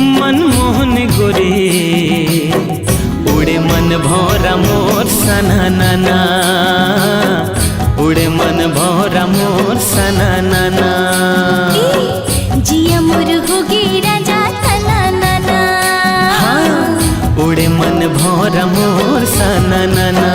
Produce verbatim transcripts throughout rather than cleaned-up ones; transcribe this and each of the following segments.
मनमोहन गोरी, उड़े मन भौंरा मोर सना नना, उड़े मन भौंरा मोर सना नना। ए, जिया मोर होगे राजा तना नाना। हाँ, उड़े मन भौंरा मोर सना नना।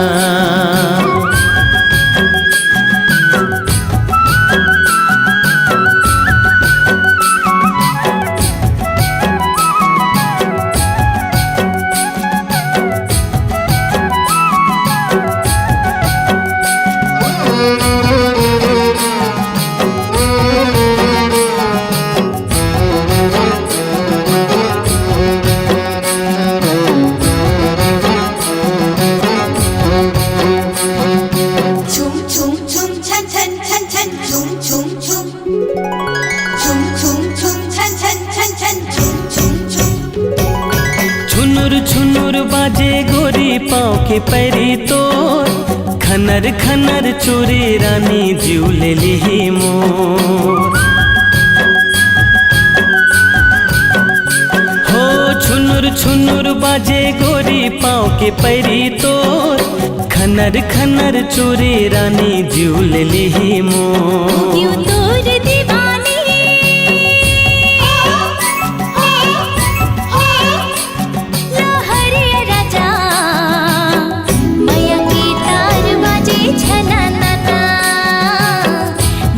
छुम छुम छुम छन छन छन छन छुम छुम छुम। छुम छुम छुम छन छन छन छन छुम छुम छुम। छुनुर छुनुर बाजे गोरी पाँव के पैरी तोर, खनर खनर चुरे रानी जीव ले लिही मोर। हो छुनुर छुनुर बाजे गोरी पाँव के पैरी तोर, खनर खनर चुरे रानी जीव ले लिही मोर। जीव तोर दीवानी। लहरिया राजा, मैया के तार बाजे छना नना,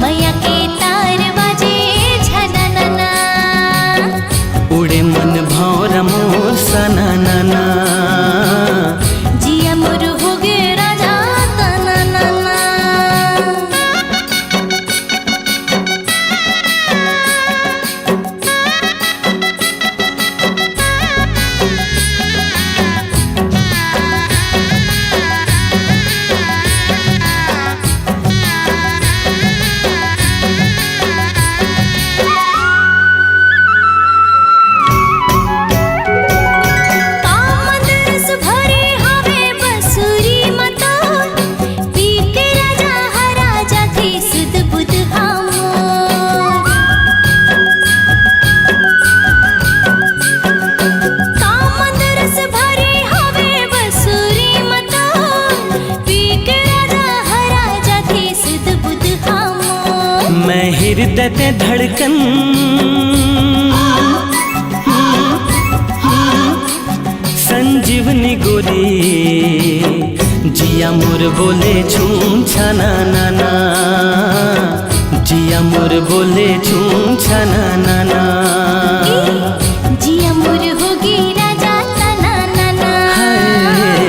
मैया के तार बाजे छना नना। उड़े मन भौंरा मोर सना नना। जिया मोर होगे राजा तना नना। कामन रस भरे हवे बंसुरी म तोर, पी के राजा हरा जाथे सुध बुध हमर। कामन रस भरे हवे बंसुरी म तोर, पी के राजा हरा जाथे सुध बुध हमर। मैं हृदय ते धड़कन संजीवनी गोरी, जिया मोर बोले छूम छना नना, जिया मोर बोले छूम छना नना। ए, जिया मोर होगे राजा तना नना। हाय,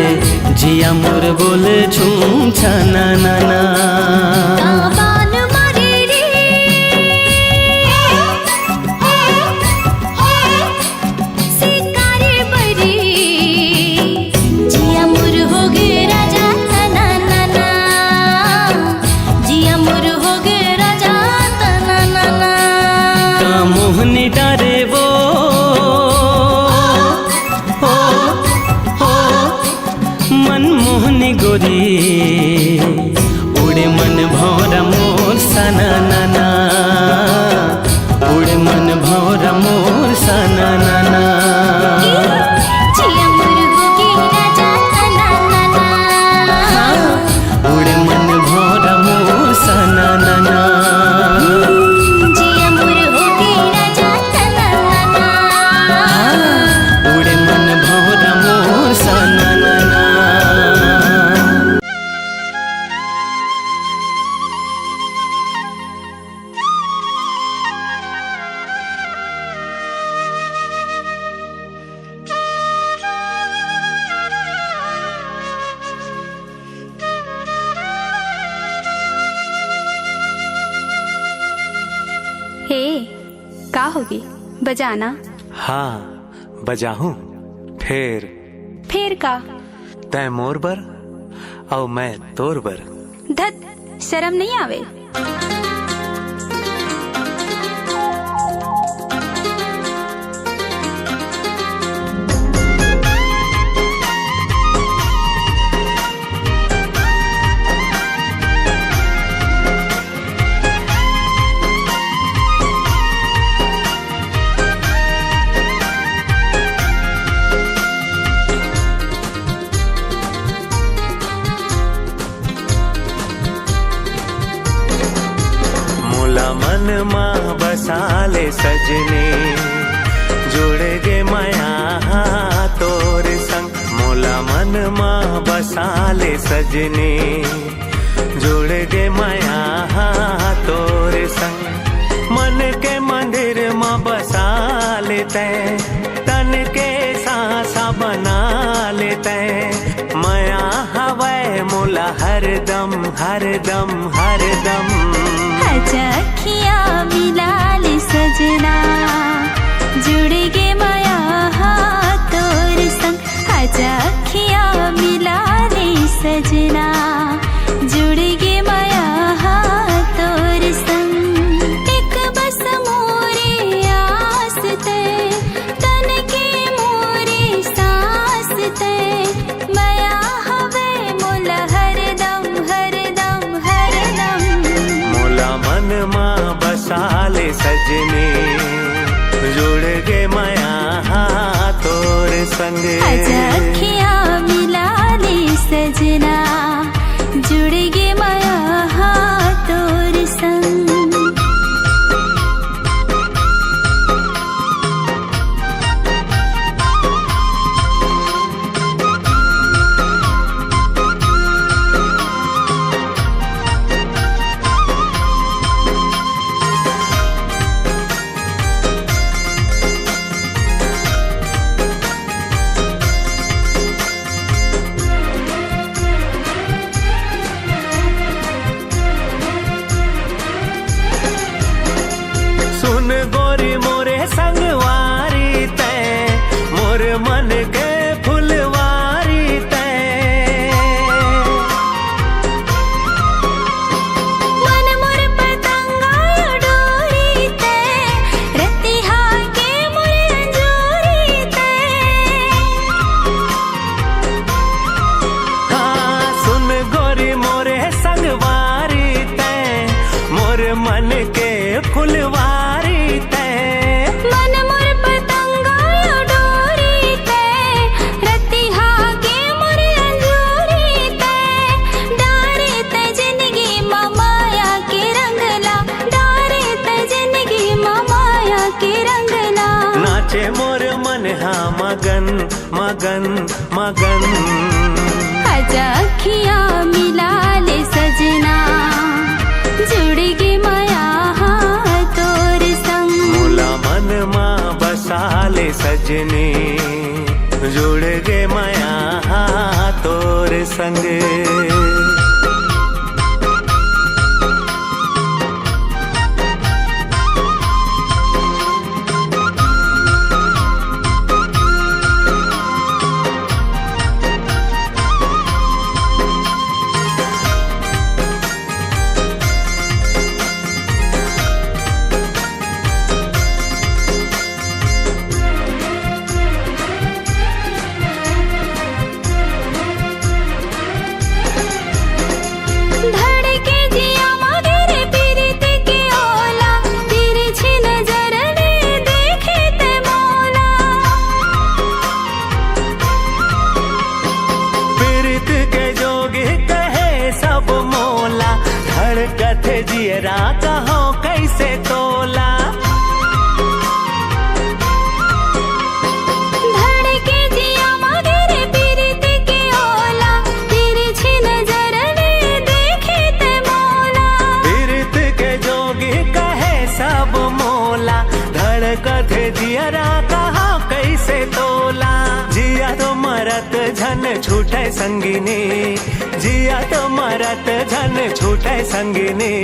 जिया मोर बोले छूम छना नना। काबान मारे रे। शिकारी बरी, जिया मोर होगे राजा तना नना, जिया मोर होगे राजा तना नना। का मोहनी डारे वो, ओ, ओ, ओ, मनमोहनी गोरी, उड़े मन भौंरा मोर सना नना, उड़े मन भौंरा मोर सना नना। जिया मोर होगे राजा तना नना। हाँ, उड़े मन भौंरा मोर सना नना। जिया मोर होगे राजा तना नना। हाँ, उड़े मन भौंरा मोर सना नना। हे, का होगे? बजाना। हाँ, बजाहूँ। फेर? फेर का? तैं मोर बर, अउ मैं तोर बर। धत, शरम नइ आवे? सजनी, जुड़ गे मया हा तोर संग, मोला मन मा बसा ले सजनी। जुड़ गे मया हा तोर संग, मन के मंदिर मा बसा ले तैं, तन के सांसा बना ले तैं। मया हवय मोला हरदम, हरदम, हरदम। आजा अखियाँ मिला ले सजना, जुड़ गे मया हा तोर संग। आजा अखियाँ मिला ले सजना, जुड़ गे मया हा तोर संग। एक बस मोरे आस तैं, तन के मोरे सांस तैं। मया हवे मोला हरदम, हरदम, हरदम। मोला मन मा बसा ले सजनी, जुड़ गे मया हा तोर संग। आजा अखियाँ मिला ले सजना, जुड़ गे मया हा तोर संग। सुन गोरी मोरे संगवारी तैं, मोर मन के फुलवारी तैं। मन मोर पतंगा डोरी तैं, रतिहा के मोर अंजोरी तैं। हाँ, सुन गोरी मोरे संगवारी तैं, मोर मन के फुलवारी तैं। मन मोर पतंगा डोरी तैं, रतिहा के मोर अंजोरी तैं। डारे तैं जिनगी म मया के रंगला, डारे तैं जिनगी म मया के रंगला। नाचे मोर मन हा मगन, मगन, मगन। आजा अखियाँ मिला ले सजना, जुड़ गे मया हा तोर संग। मोला मन मा बसा ले सजनी, जुड़ गे मया हा तोर संग। धड़के जिया मगर पीरित के ओला, तिरछी नजर में देखे ते मोला। पीरित के जोगी कहे सब मोला, धड़कत जियरा कहो कैसे तोला। धड़के जिया मगर पीरित के ओला, तिरछी नजर में देखे ते मोला। पीरित के जोगी कहे सब मोला, धड़कत जियरा कहा कैसे तोला। जिया तो मरत झन छूटे संगिनी, जिया तो मरत झन छूटे संगिनी।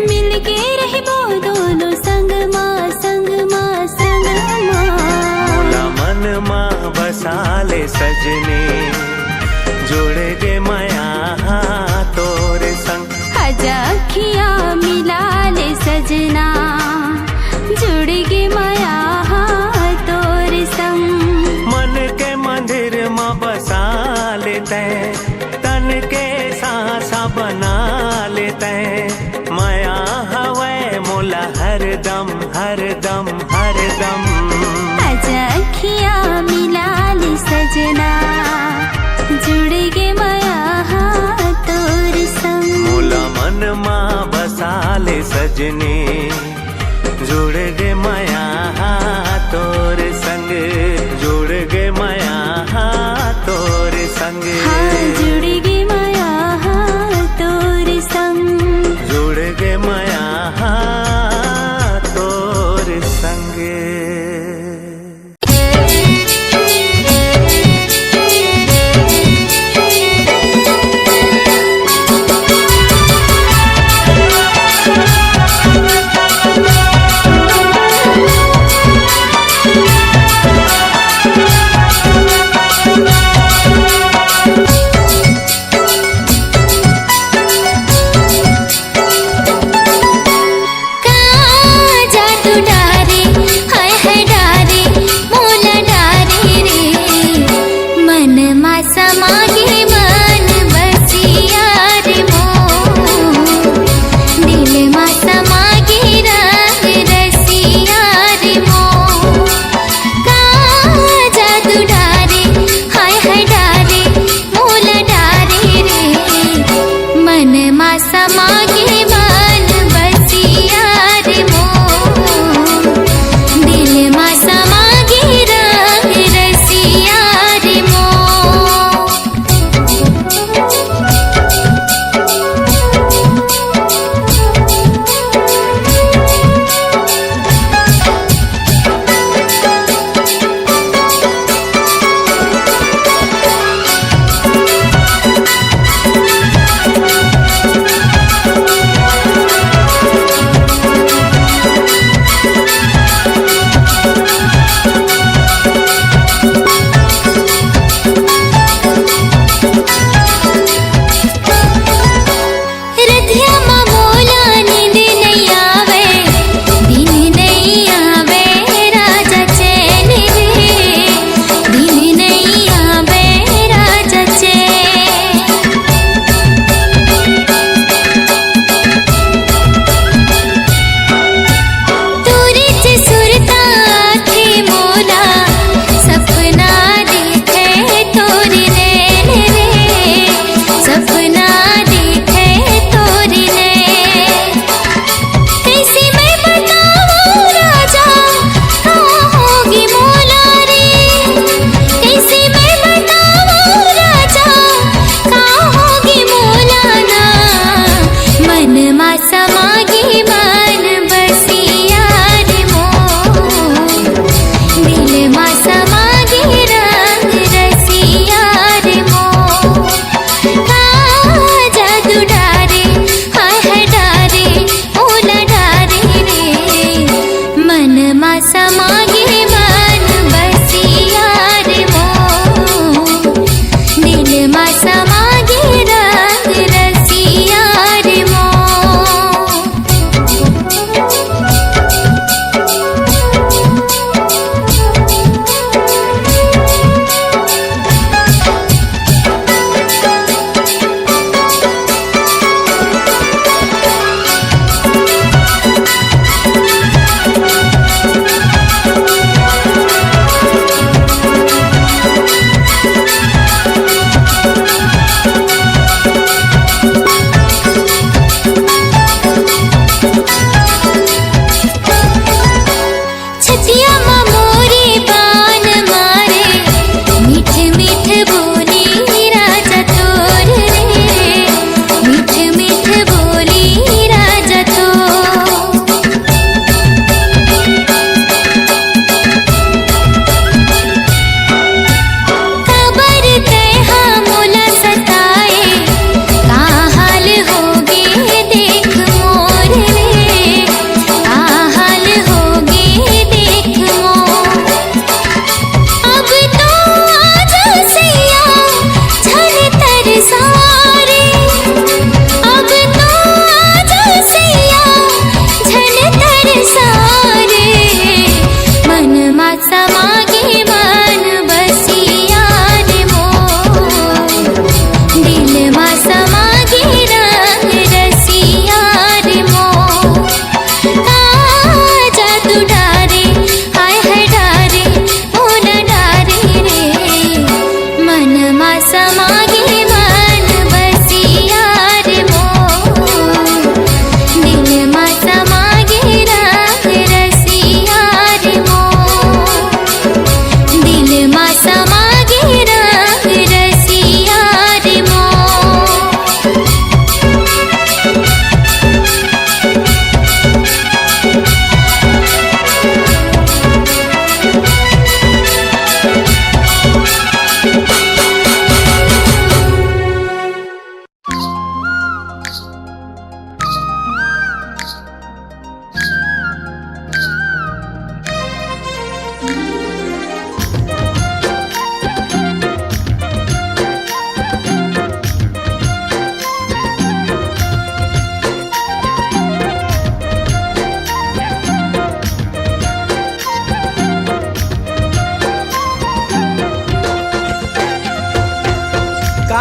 मिलके रहबो दोनों संग मा, संग मा, संग मा। मोला मन मा बसा ले सजनी, जुड़ गे मया हा तोर संग। आजा अखियाँ मिला ले सजना, जुड़ गे मया हा तोर संग। मन के मंदिर मा बसा ले तैं, तन के सांसा बना ले तैं। मया हवय मोला हरदम, हरदम, हरदम। आजा अखियाँ मिला ले सजना, जुड़ गे मया हा तोर संग। मोला मन मा बसा ले सजनी, जुड़ गे मया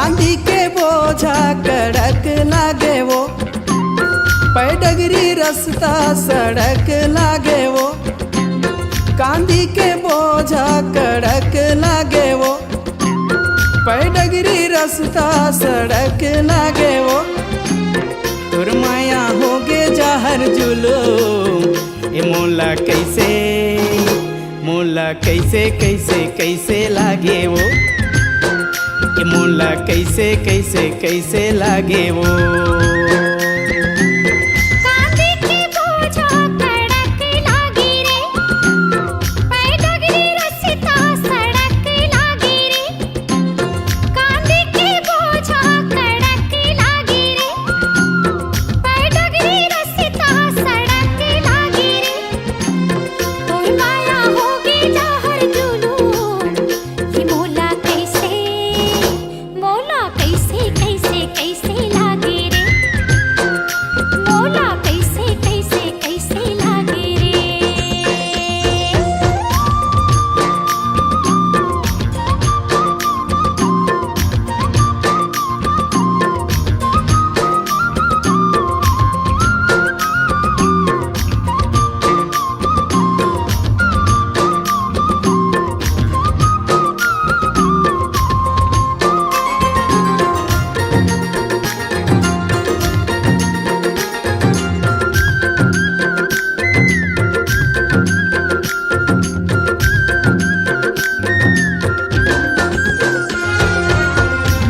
कांदी के बोझा कड़क लागे वो, पैडगरी रस्ता सड़क लागे वो। कांदी के बोझा कड़क लागे वो, पैडगरी रस्ता सड़क लागे वो। तोर माया होगे जहर जुलूम, ए मोला कैसे, मोला कैसे, कैसे, कैसे लागे वो? ए मोला कैसे, कैसे, कैसे लागे वो? कांदी के बोझा कड़क लागे रे, पैडगरी रस्ता सड़क लागे रे। कांदी के बोझा कड़क लागे रे, पैडगरी रस्ता सड़क लागे रे। तोर माया होगे जहर जुलूम, ये मोला कैसे, मोला कैसे, कैसे, कैसे लागे रे? मोला कैसे, कैसे, कैसे लागे रे?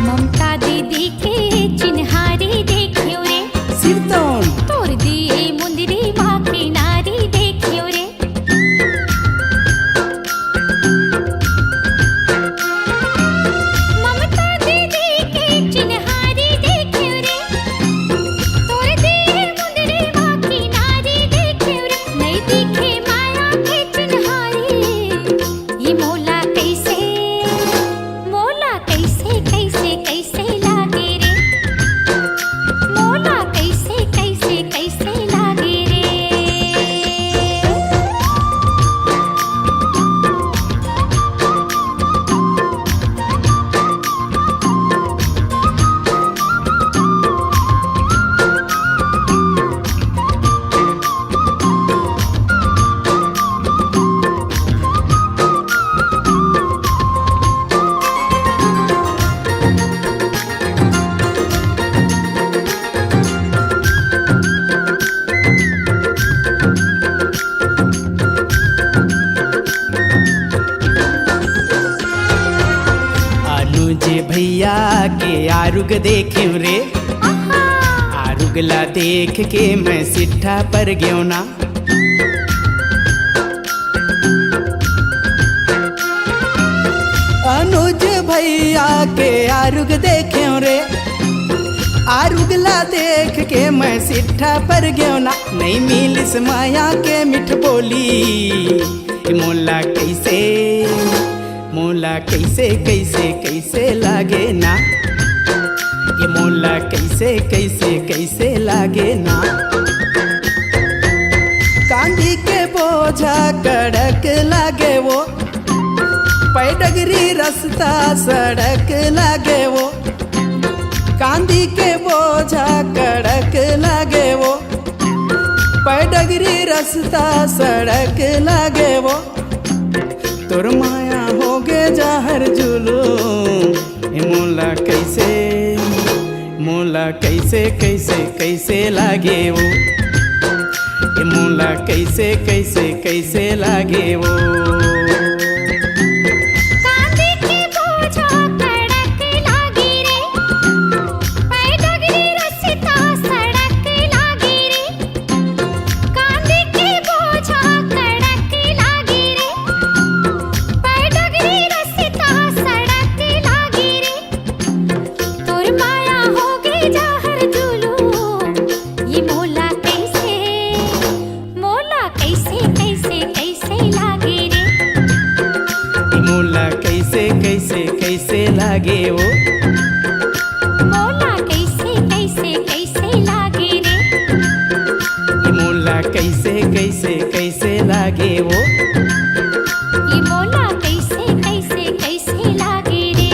ममता दीदी के चिन्हारी देखेव रे। सिरतौन। तोर दिए मुंदरी मा किनारी देखेव रे। ममता दीदी के चिन्हारी देखेव रे। तोर दिए मुंदरी मा किनारी देखेव रे। नई दिखे माया के चिन्हारी। ये मोला कैसे, मोला कैसे, कैसे, कैसे लागे रे? मोला कैसे, कैसे, कैसे लागे रे? अनुज भैया के आरुग देखेव रे। आरुग ला देख के मैं सिट्ठा पर गेव ना। अनुज भैया के आरुग देखेव रे, आरुग ला देख के मैं सिट्ठा पर गेव ना। नई मिलिस माया के मीठ बोली, मोला कैसे, मोला कैसे, कैसे, कैसे लागे ना? ये मोला कैसे, कैसे, कैसे लागे ना? कांदी के बोझा कड़क लागे वो, पैडगरी रस्ता सड़क लागे वो। कांदी के बोझा कड़क लागे वो, पैडगरी रस्ता सड़क लागे वो। तोर माया होगे जहर जुलूम, ए मोला कैसे, मोला कैसे, कैसे, कैसे लागे वो? ए मोला कैसे, कैसे, कैसे लागे वो? कांदी के बोझा कड़क लागे रे, पैडगरी रस्ता सड़क लागे रे। कांदी के बोझा कड़क लागे रे, पैडगरी रस्ता सड़क लागे रे। तोर माया होगे जहर जुलूम, ये मोला कैसे, मोला कैसे, कैसे, कैसे लागे रे? ये मोला कैसे, कैसे, कैसे लागे वो? मोला कैसे, कैसे, कैसे लागे रे? ये मोला कैसे, कैसे, कैसे लागे वो? ये मोला कैसे, कैसे, कैसे लागे रे?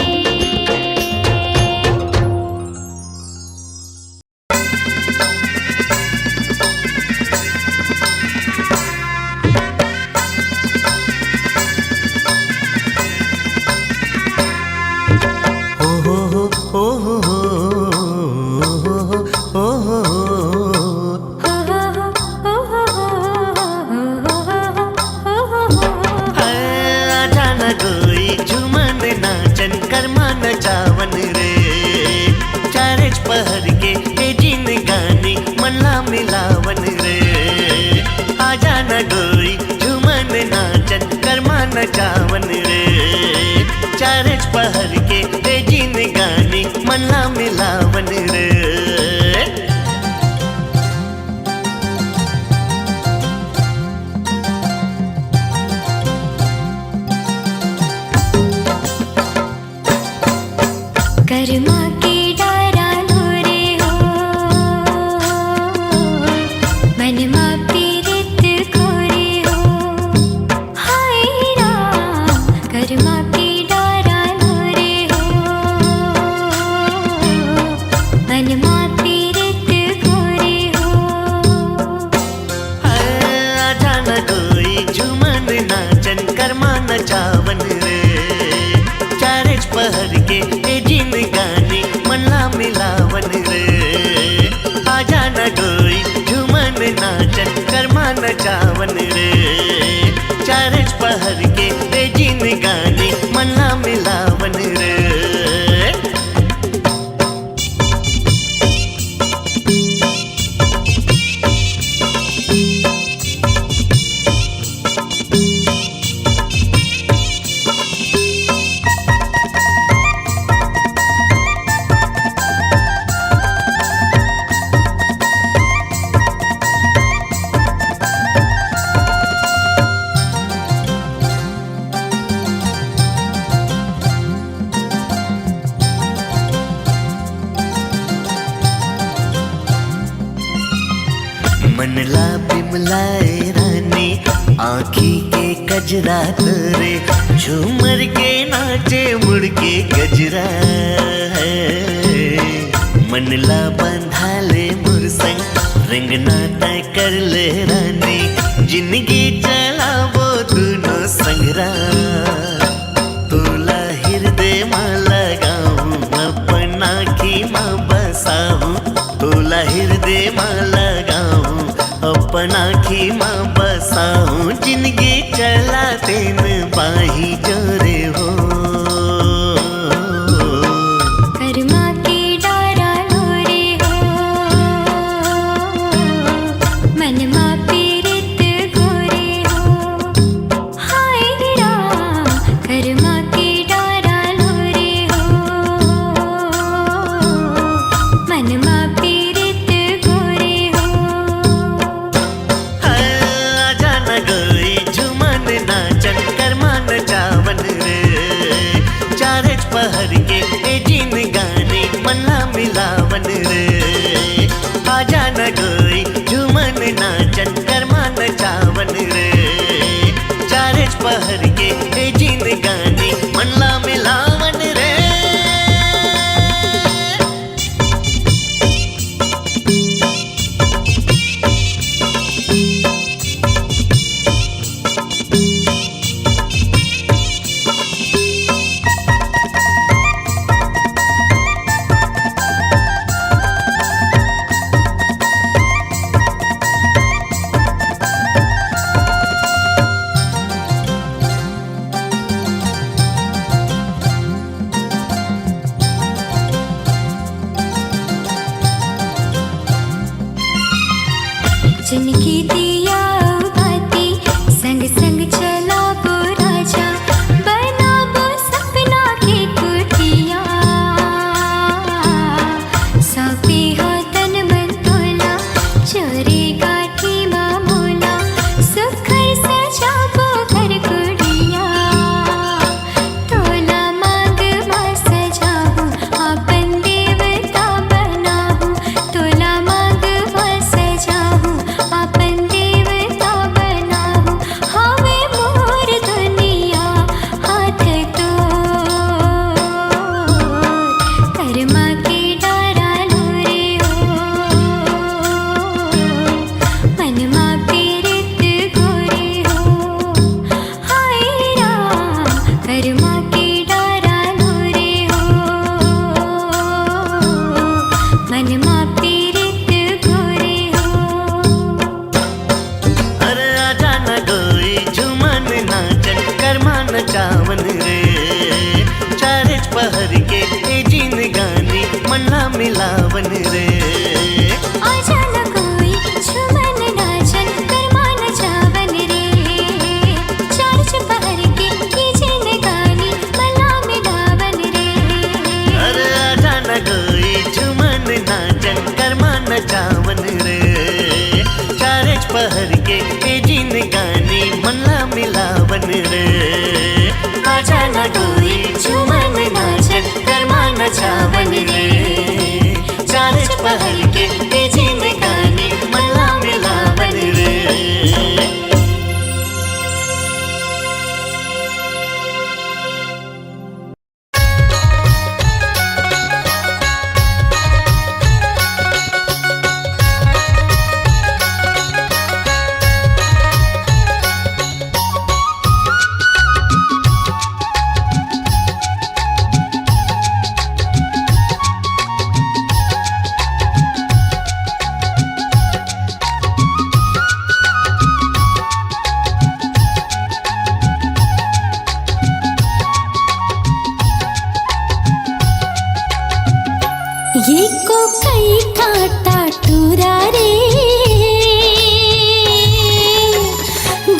गोई झूमन नाचन करमा नचावन रे। चारेच पहर के ए जिनगानी मन ला मिलावन रे। आजा न गोई झूमन नाचन करमा नचावन रे। चारेच पहर के ए जिनगानी मन ला मिलावन रे। करमा के डारा लो रे हो, मनमा पीरित खोरे हो। हाय राम, करमा के डारा लो रे हो, मनमा पीरित खोरे हो। आजा न गोई झूमन नाचन करमा नचावन रे। चारेच पहर के ए जिनगानी मन ला मिलावन रे। आजा न गोई झूमन नाचन करमा नचावन रे। चारेच पहर के ए जिनगानी मन ला मिलावन रे। मन ला बिमलाए रानी, आँखी के कजरा तोरे, झूमर के नाचे मुड़ के गजरा है। मन ला बंधा ले मोर संग, रंगना तय कर ले रानी, जिंदगी चलाबो दुनो संगरा। तोला हिरदे मा लगाहूँ, अपन आँखी मा बसाहूँ। तोला हिरदे मा लगाहूँ, अपन आँखी मा बसाहूँ। जिंदगी चला तेन बाही जोरे हो। करमा के डारा लो रे हो, मनमा पीरित खोरे हो। हाय राम, करमा के डारा लो रे हो, मनमा पीरित खोरे हो। आजा न गोई झूमन नाचन करमा नचावन रे। चावन रे, चारेच पहर के ए जिनगानी मन ला मिलावन रे। आजा न कोई छुमन नाचन करमा न चावन रे, चारेच पहर के ए जिनगानी मन ला मिलावन रे। अरे आजा न कोई छुमन नाचन करमा न चावन रे, चारेच पहर के ए जिनगानी मन ला मिलावन रे। आजा न कोई छुमन नाचन करमा न चावन रे, चारेच पहर के ए जिनगानी मन ला मिलावन रे। ये को कई काटा टूरा रे,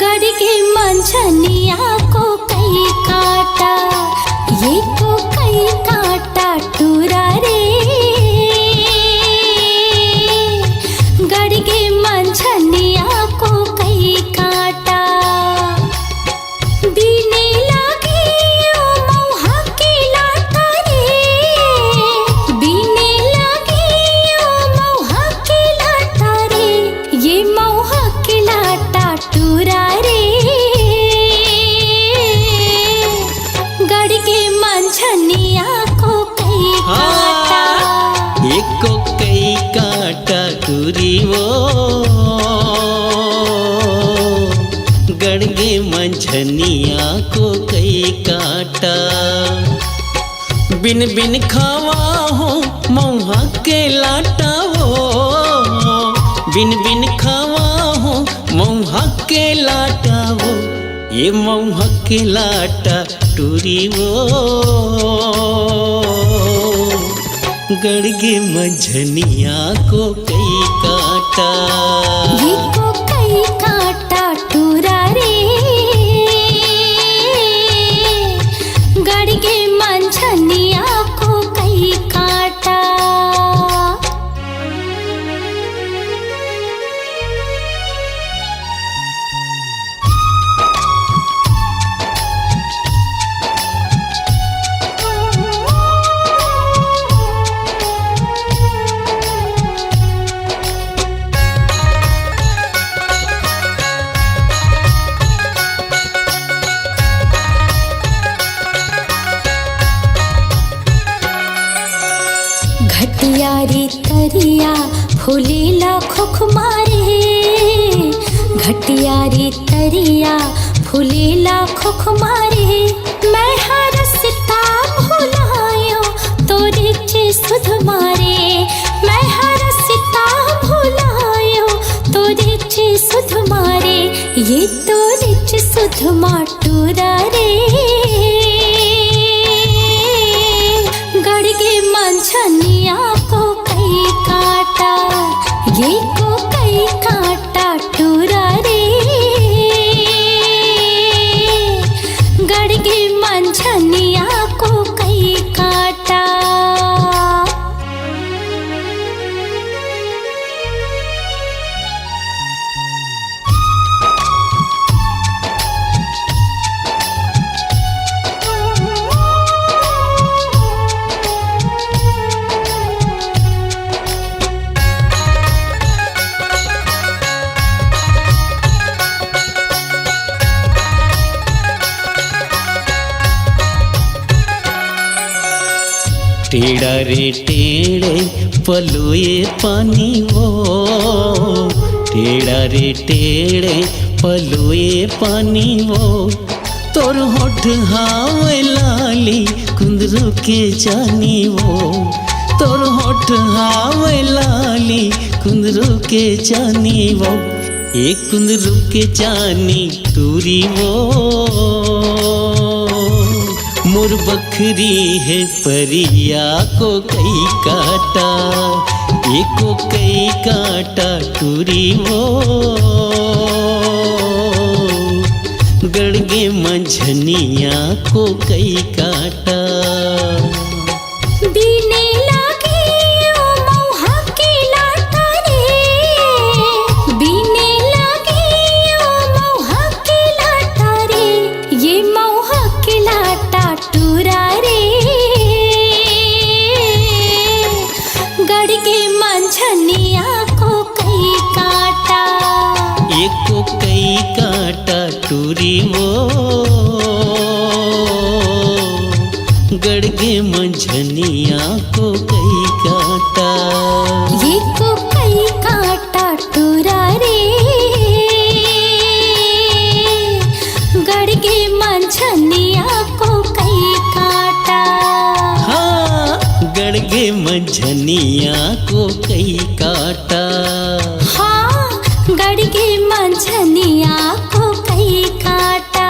गड़ के मंझनिया को कई काटा, ये को कई काटा टूरा रे, गड़ के मंझनिया को कई काटा। बिने लागे ओ मौहा के लाटा रे, बिने लागे ओ मौहा के लाटा रे, ये मौहा के लाटा टूरा रे, गड़ के मंझनिया को कई काटा। हाँ, एको कई काटा टूरी वो, गड़ के मंझनिया को कई काटा। बिन बिन खावा हो मौहा के लाटा वो, बिन बिन खावा हो मौहा के लाटा वो, ये मौहा के लाटा टूरी वो, गड़ के मंझनिया को कई काटा। ये को कई काटा टूरा रे, गड़ के मंझनिया को कई काटा। घटिया रे तरिया फूलेला खोख मारे, घटिया रे तरिया फूलेला खोख मारे। मैं हरसता भुलायो तोरे चे सुध मारे, मैं हरसता भुलायो तोरे चे सुध मारे, ये तोरे चे सुध मार टूरा रे, गड़ के मंझनिया को कई काटा, ये को कई काटा टूरा रे, गड़ के मंझनिया को कई काटा। टेढ़ा रे टेढ़े पलोए पानी वो, टेढ़ा रे टेढ़े पलोए पानी वो, तोर होठ हावे लाली कुंदरू के चानी वो, तोर होठ हावे लाली कुंदरू के चानी वो, एक कुंदरू के चानी टूरी वो। बखरी हे परिया को कई काटा, एको कई काटा टूरी वो। गड़गे मंझनिया को कई काटा। बीने लागे ओ मउहा के लाटा रे, बीने लागे ओ मउहा के लाटा रे, ये मउहा के लाटा टूरा रे। गड़गे मंझनिया को कई काटा। एको कई काटा टूरी वो। गड़गे मंझनिया को कई काटा। एको कई काटा टूरा रे। गड़गे मंझनिया को कई काटा। हाँ, गड़गे मंझनिया को कई काटा। हाँ, गड़गे मंझनिया को कई काटा।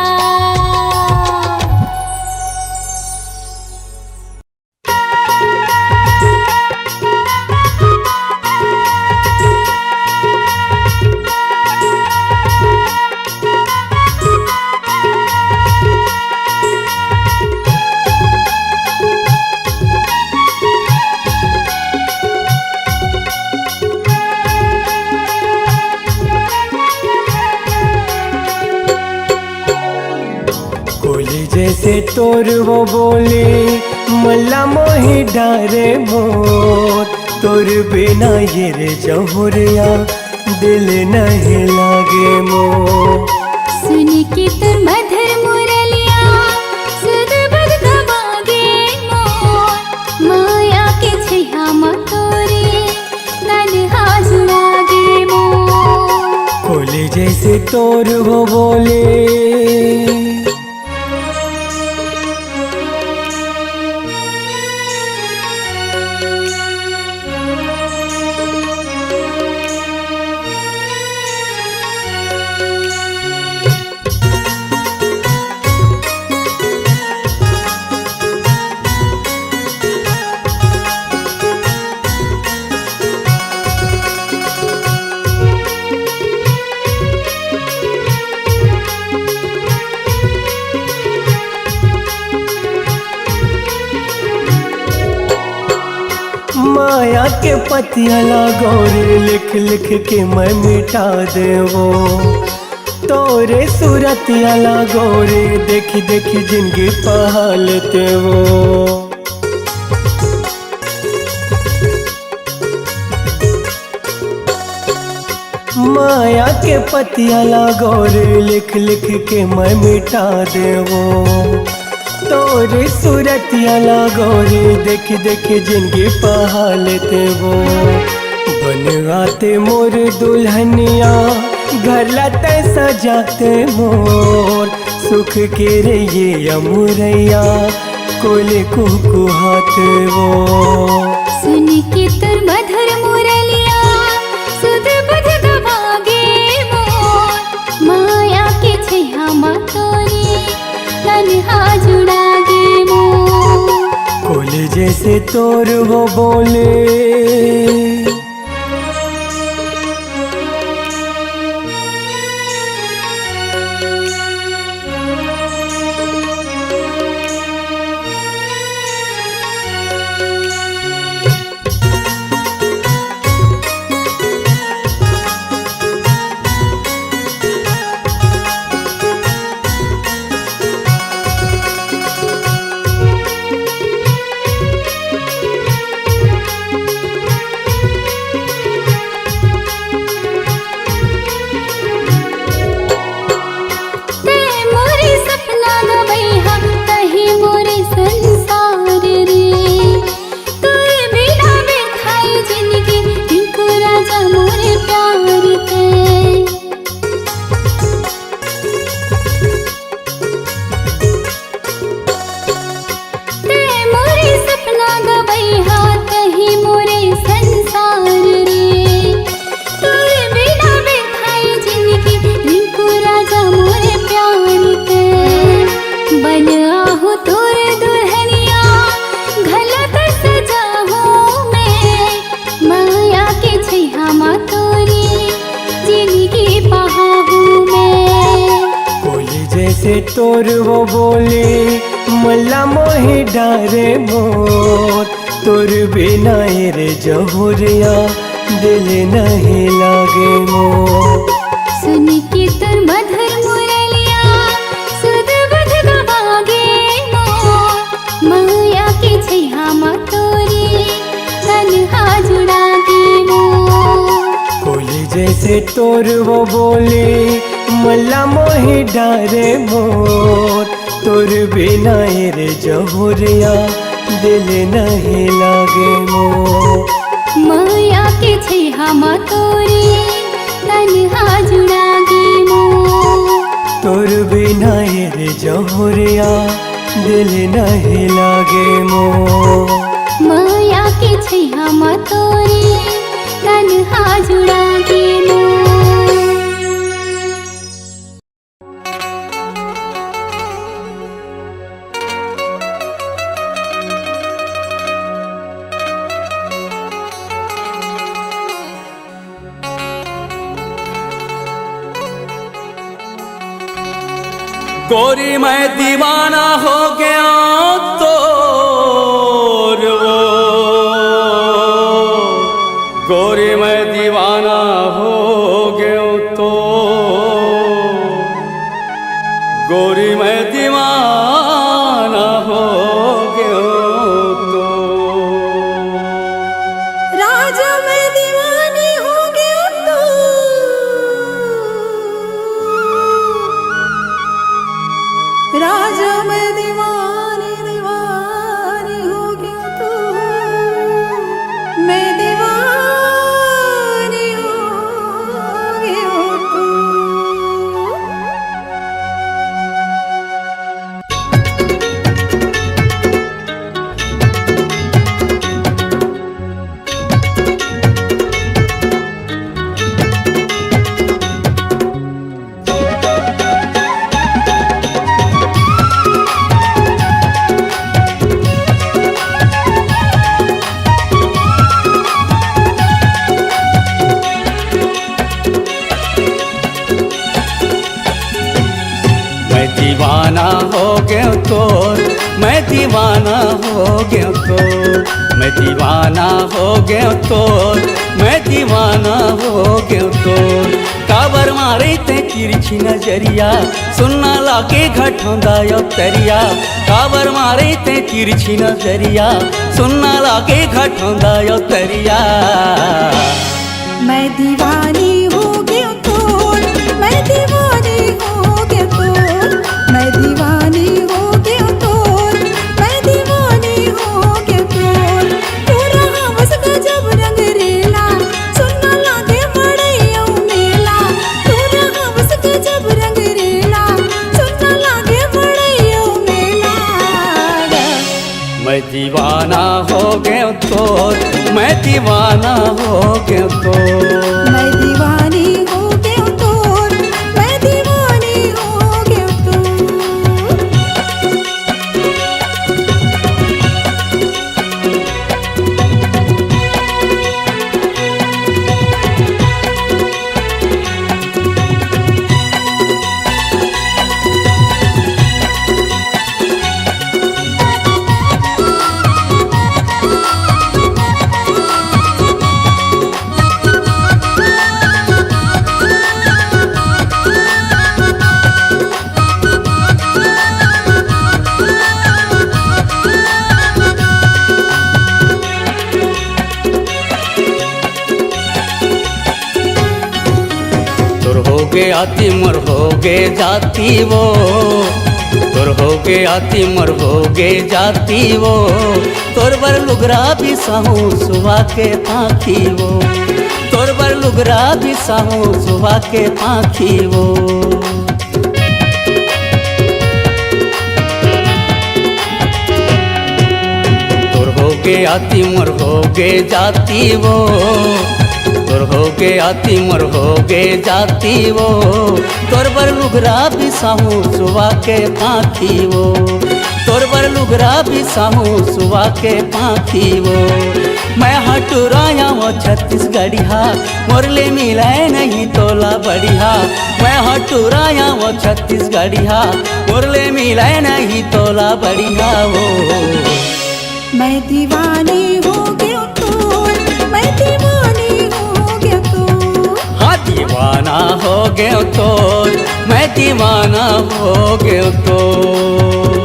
कोली जैसे तोर वो बोली, मल्ला मोहि डारे मोर। तोर बिना ये रे जहुरिया, दिल नहीं लागे मोर। सुन के तोर मधुर मुरलिया, सुध बुध दबागे मोर। माया के छैया म तोरे, तन्हा जुड़ागे मोर। कोली जैसे तोर वो बोली। माया के पतिया ला गोरी लिख लिख के मैं मिटा देवो। तोरे सूरतिया ला गोरी देखी देखी जिंदगी पहाल देवो। माया के पतिया ला गोरी लिख लिख के मैं मिटा देवो। तोरे सूरतिया ला गोरी देख देख जिंदगी पहाल देवो। बन आते मोर दुल्हनिया, घर ला तै सजाते मोर। सुख के रे ये अमुरैया, कोले कुहकुहात वो। सुन के तोर मधुर मुरलिया, सुध बुध गवागे मोर। माया के छैया म तोरे, तन्हा जुड़ागे मोर। कोले जैसे तोर वो बोले। तै मोरे सपना गवइहा, तही मोरे संसार रे। तोरे बिना बेथाई जिंदगी, टिंकू राजा मोरे प्यार के। तै मोरे सपना गवइहा, तही मोरे संसार रे। तोरे बिना बेथाई जिंदगी, रिंकू राजा मोरे प्यार के। बन आहूं तोर तोर वो बोली, मला मोहि डारे मोर, तोर बिना ए रे जहुरिया, दिल नहीं लागे मोर। सुन के तोर मधुर मुरलिया, सुध बुध गवागे मोर, मया के छैहा म तोरे, तनहा जुड़ागे मोर। कोली जैसे तोर वो बोली, मला मोहि डारे मोर, तोर बिना ए रे जहुरिया, दिल नहीं लागे मोर। मया के छैहा म तोरे, तनहा जुड़ागे मोर। तोर बिना ए रे जहुरिया, दिल नहीं लागे मोर। मया के छैहा म तोरे, तनहा जुड़ागे मोर। गोरी मैं दीवाना हो गया तोर वो, गोरी मैं दीवाना हो गया तो, गोरी मैं दीवाना हो गया तो। राजा मैं दीवानी हो गया तो, राजा मैं दीवानी, दीवानी हो गया तो, मैं दीवानी हो गया तो। मैं दीवाना हो गया तोर, मैं दीवाना हो गया तोर, मैं दीवाना हो गया तोर, मैं दीवाना हो गया तोर। काबर मारे ते तिरछी नजरिया, सुन्ना लागे घटौंदा यो तरिया। काबर मारे ते तिरछी नजरिया, सुन्ना लागे घटौंदा यो तरिया। मैं दीवानी हो गया तोर, मैं दीवानी हो गया तोर, मैं दीवानी हो गया तोर, मैं दीवानी हो गया तोर। तोर हवस गजब रंग रेला, सुन्ना लागे बड़े अउ मेला। तोर हवस गजब रंग रेला, सुन्ना लागे बड़े अउ मेला। मैं दीवाना हो गया तोर, मैं दीवाना हो गया तोर। मैं दीवानी हो गया तोर, मैं दीवानी हो गया तोर। तोर होगे आती मोर होगे जाती वो, तोर होगे आती मोर होगे जाती वो। तोर बर लुगरा बिसाहूँ सुबह के पाखी वो, तोर बर लुगरा बिसाहूँ सुबह के पाखी वो। तोर होगे आती मोर होगे जाती वो, तोर होगे आती मोर होगे जाती वो। तोर बर लुगरा बिसाहूँ सुबह के पाखी वो, तोर बर लुगरा रवि साहू सुबह के पाँखी वो। मैं ह टुराया वो छत्तीसगढ़िया, मोर ले मिले नहीं तोला बढ़िया। मैं ह टुराया वो छत्तीसगढ़िया, मोर ले मिले नहीं तोला बढ़िया वो। मैं दीवानी हो गयो तोर, मैं दीवानी हो गयो तोर। हाँ, दीवाना हो गयो तोर, मैं दीवाना हो गयो तोर।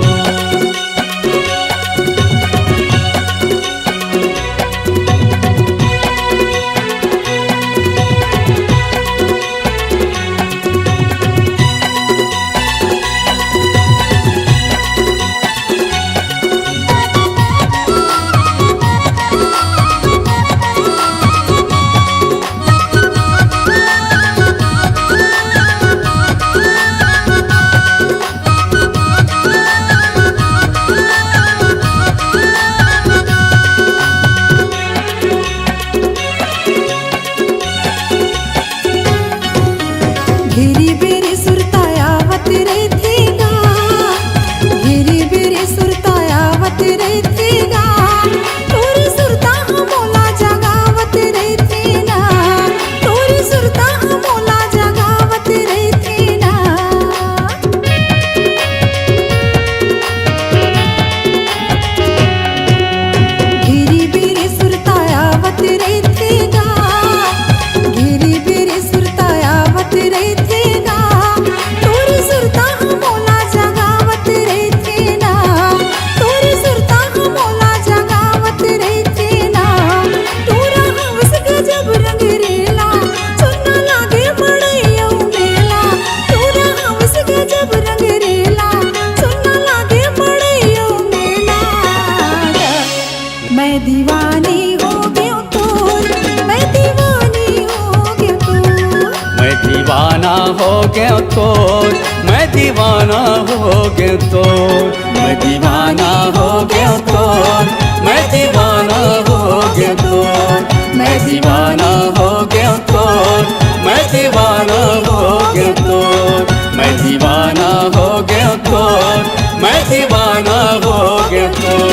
घेरी बेरी सुरता आवत रहिथे गा, घेरी बेरी सुरता आवत रहिथे गा, तोर सुरता ह मोला जगावत रहिथे ना, तोर सुरता ह मोला जगावत रहिथे ना। घेरी बेरी सुरता आवत रहिथे गा, घेरी बेरी सुरता आवत रहिथे गा, तोर सुरता ह मोला जगावत रहिथे ना, तोर सुरता ह मोला जगावत रहिथे ना। टूरा हवस गजब रंग रेला, सुन्ना लागे मड़ई अउ मेला। टूरा हवस गजब रंग रेला, सुन्ना लागे मड़ई अउ मेला। मैं दीवानी हो गयो तोर, मैं दीवानी हो गयो तोर। मैं दीवाना हो गयो तोर, मैं दीवाना हो गयो तोर। मैं दीवाना हो गयो तोर, मैं दीवाना हो गयो तोर। मैं दीवाना हो गयो तोर, मैं दीवाना हो गयो तोर। मैं दीवाना हो गयो तोर, मैं दीवाना हो गयो तोर।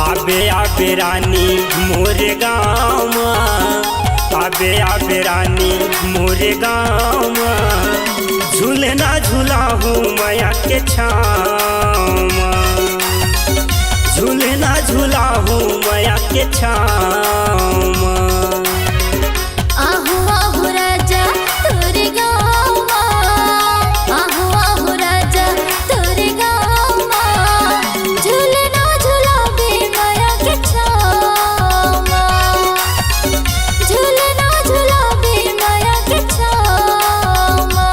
आबे आबे रानी मोरे गाँव मा, आबे आबे रानी मोरे गाँव मा, झूलना झूलाहूँ मया के छाँव मा, झूलना झूलाहूँ मया के छाँव मा। आहू आहू राजा तोरे गाँव मा, आहू आहू राजा तोरे गाँव मा, झूलना झूलाबे मया के छाँव मा, झूलना झूलाबे मया के छाँव मा।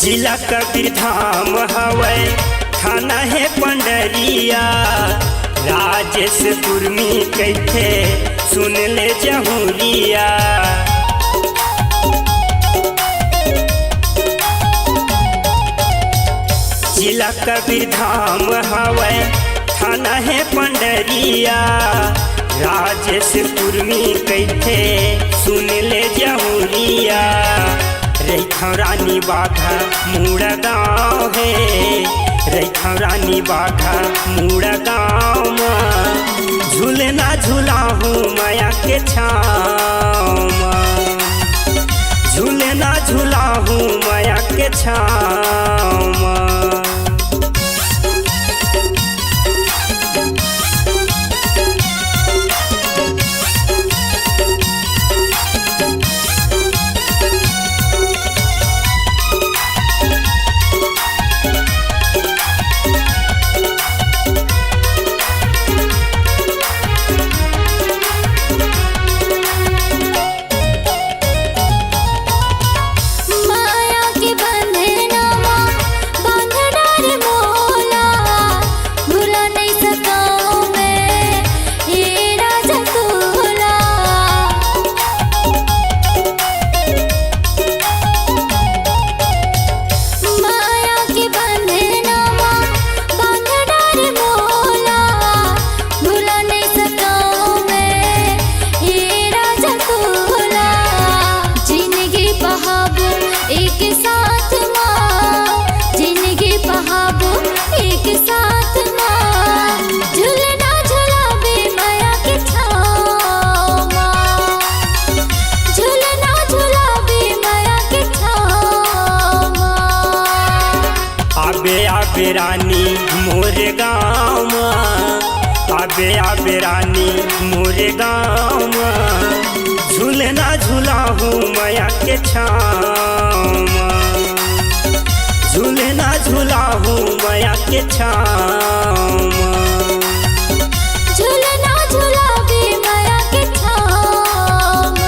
जिला कबीरधाम हवय, थाना हे पंडरिया, राजेश कुर्मी कहिथे, सुन ले जहुरिया। जिला कबीरधाम हवय, थाना हे पंडरिया, राजेश कुर्मी कहिथे, सुन ले जहुरिया। रहिथँव रानी बाघा मुड़ा गाँव हे, रहिथँव रानी बाघा मुड़ा गाँव मा, झूलना झूलाहूँ मया के छाँव मा, झूलना झूलाहूँ मया के छाँव मा। रानी मोरे गाँव म, आबे आबे रानी मोरे गाँव म, झूलना झूलाहूँ मया के छाँव म, झूलना झूलाहूँ मया के छाँव म। झूलना झूलाबे मया के छाँव म।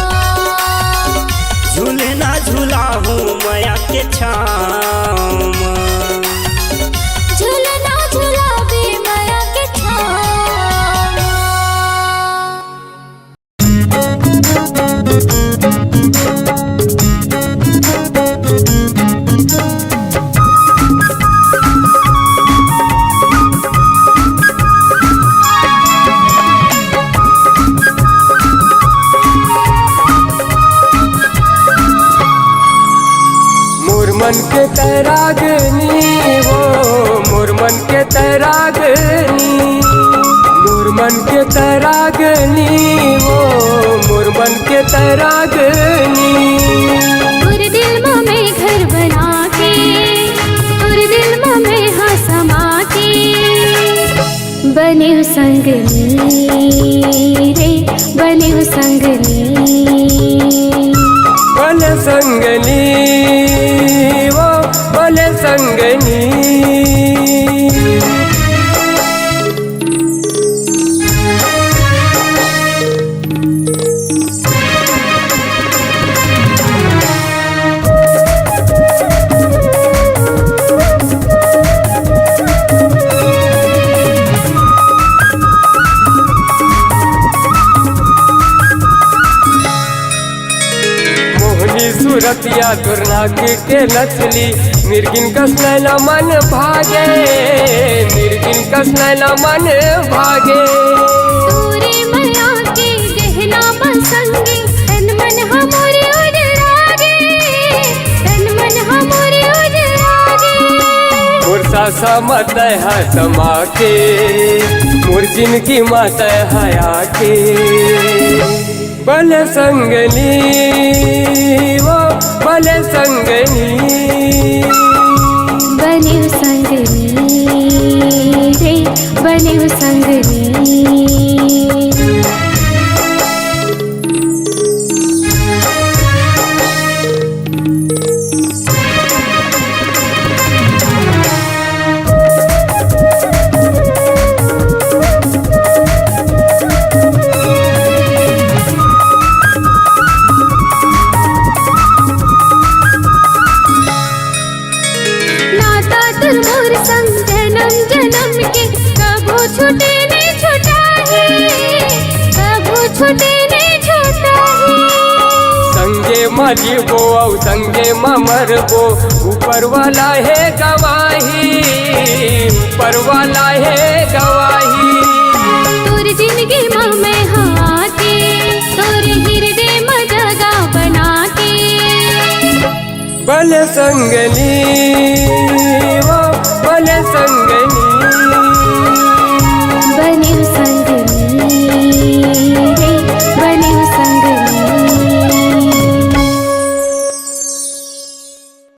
झूलना झूलाहूँ मया के छाँव म। झूलना झूलाबे मया के छाँव म। मोर मन के तैरागनी वो, मोर मन के तैरागनी, मोर मन के तैरागनी वो, मोर मन के तैरागनी। तोर दिल म मैं घर बना के, तोर दिल म मैं हा समा के, बनेव संगनी रे, बनेव संगनी। बने संगनी वो, बने संगनी। मोहनी सूरतिया तोर नाक के नथली, मिर्गिन कस नैना मन भागे, मिर्गिन कस नैना मन भागे। तोरे मया के गहना म संगी, तन मन हमरे उजड़ा गे, तन मन हमरे उजड़ा गे। मोर सासा म तैं हा समा के, मोर जिनगी म तैं हा आके। बने संगनी वो, बने संगनी। बनेव संगनी रे, बनेव संगनी। नाता तोर मोर संग जनम जनम के, कभू छूटे नइ छुटाही, कभू छूटे नइ छुटाही। संगे म जीबो अउ संगे म मरबो, ऊपर वाला हे गवाही, ऊपर वाला हे गवाही। तोर जिनगी म मैं हा आके, तोर हिरदे म जगा बना के। बने संगनी वो, बने संग